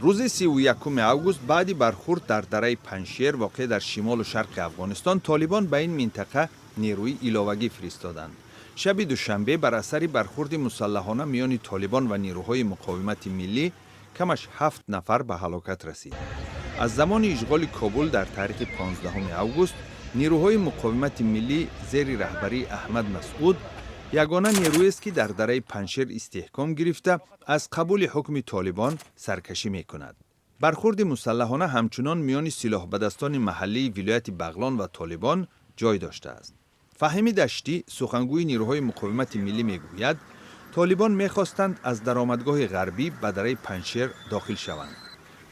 Рӯзи 31 август, баъди бархурд дар дараи Панҷшер, воқеъ дар шимолу шарқи Афғонистон, толибон ба ин минтақа нерӯи иловагӣ фиристоданд. Шаби душанбе бар асари бархурди мусаллаҳона миёни толибон ва нерӯҳои муқовимати миллӣ камаш ҳафт нафар ба ҳалокат расид. Аз замони ишғоли Кобул дар таърихи 15 август, нерӯҳои муқовимати миллӣ зери раҳбарии Аҳмад Масъуд ягона нерӯест, ки дар дараи Панҷшер истеҳком гирифта, аз қабули ҳукми толибон саркашӣ мекунад. Бархурди мусаллаҳона ҳамчунон миёни силоҳбадастони маҳаллии вилояти Бағлон ва толибон ҷой доштааст. Фаҳими Даштӣ, сухангӯи нерӯҳои муқовимати миллӣ, мегӯяд, толибон мехостанд аз даромадгоҳи ғарбӣ ба дараи Панҷшер дохил шаванд.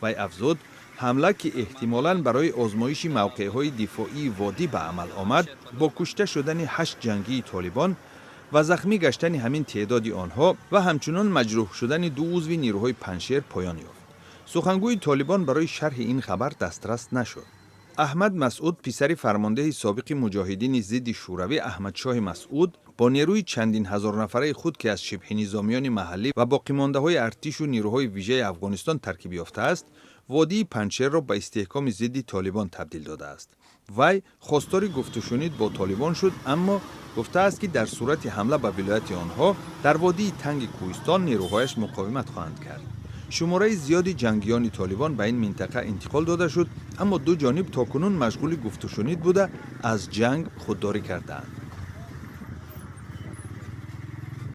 Вай афзуд, ҳамла, ки эҳтимолан барои озмоиши мавқеъҳои дифоии водӣ ба амал омад, бо кушта шудани ҳашт ҷангии толибон ва захмӣ гаштани ҳамин теъдоди онҳо ва ҳамчунон маҷрӯҳ шудани ду узви нерӯҳои Панҷшер поён ёфт. Сухангӯи толибон барои шарҳи ин хабар дастрас нашуд. Аҳмад Масъуд, писари фармондеҳи собиқи муҷоҳидини зидди шӯравӣ Аҳмадшоҳи Масъуд, бо нерӯи чандин ҳазорнафараи худ, ки аз шибҳинизомиёни маҳаллӣ ва боқимондаҳои артишу нерӯҳои вижаи Афғонистон таркиб ёфтааст, водии Панҷшерро ба истеҳкоми зидди толибон табдил додааст. Вай хостори гуфтушунид бо толибон шуд, аммо гуфтааст, ки дар сурати ҳамла ба вилояти онҳо дар водии танги кӯҳистон нерӯҳояш муқовимат хоҳанд кард. Шумораи зиёди ҷангиёни толибон ба ин минтақа интиқол дода шуд, аммо ду ҷониб то кунун машғули гуфтушунид буда, аз ҷанг худдорӣ кардаанд.